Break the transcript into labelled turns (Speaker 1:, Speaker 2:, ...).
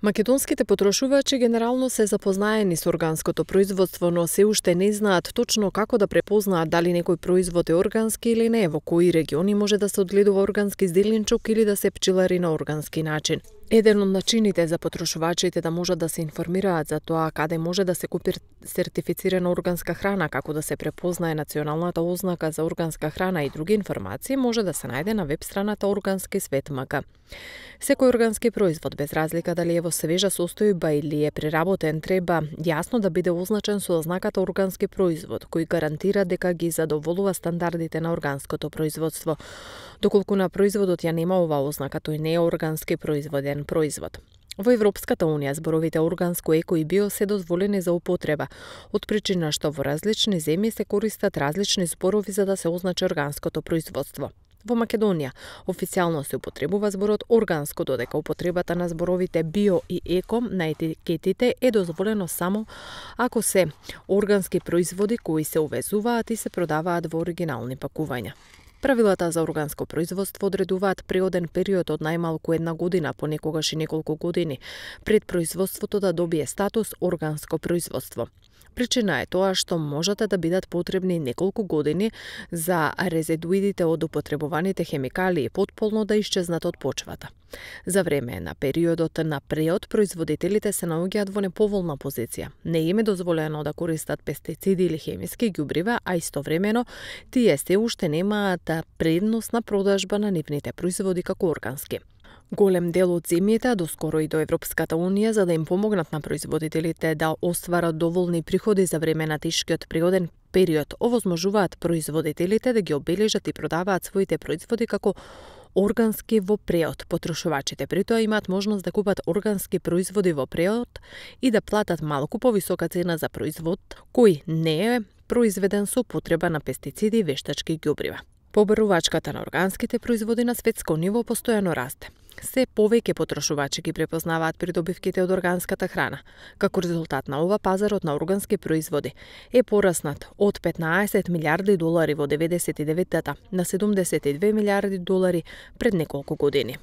Speaker 1: Македонските потрошувачи генерално се запознаени со органското производство, но се уште не знаат точно како да препознаат дали некој производ е органски или не, во кои региони може да се одгледува органски зеленчук или да се пчелари на органски начин. Еден од начините за потрошувачите да можат да се информираат за тоа каде може да се купи сертифицирана органска храна, како да се препознае националната ознака за органска храна и други информации, може да се најде на веб страната Органски свет МК. Секој органски производ, без разлика дали е во свежа состојба или е преработен, треба јасно да биде означен со ознаката органски производ, кој гарантира дека ги задоволува стандардите на органското производство. Доколку на производот ја нема оваа ознака, тој не е органски производен производ. Во Европската унија зборовите органско, еко и био се дозволени за употреба, од причина што во различни земји се користат различни зборови за да се означи органското производство. Во Македонија официјално се употребува зборот органско, додека употребата на зборовите био и еко на етикетите е дозволено само ако се органски производи кои се увезуваат и се продаваат во оригинални пакувања. Правилата за органско производство одредуваат преоден период од најмалку една година, понекогаш и неколку години, пред производството да добие статус органско производство. Причина е тоа што можат да бидат потребни неколку години за резидуидите од употребуваните хемикалии потполно да исчезнат од почвата. За време на периодот на преод, производителите се наоѓаат во неповолна позиција. Не им е дозволено да користат пестициди или хемиски ѓубрива, а истовремено тие се уште немаат предност на продажба на нивните производи како органски. Голем дел од земјите, доскоро и до Европската унија, за да им помогнат на производителите да остварат доволни приходи за време на тешкиот преоден период, овозможуваат производителите да ги обележат и продаваат своите производи како органски во преод. Потрошувачите при тоа имаат можност да купат органски производи во преод и да платат малку повисока цена за производ кој не е произведен со употреба на пестициди и вештачки ѓубрива. Побарувачката на органските производи на светско ниво постојано расте. Се повеќе потрошувачи ги препознаваат придобивките од органската храна. Како резултат на ова, пазарот на органски производи е пораснат од 15 милиарди долари во 99-та на 72 милиарди долари пред неколку години.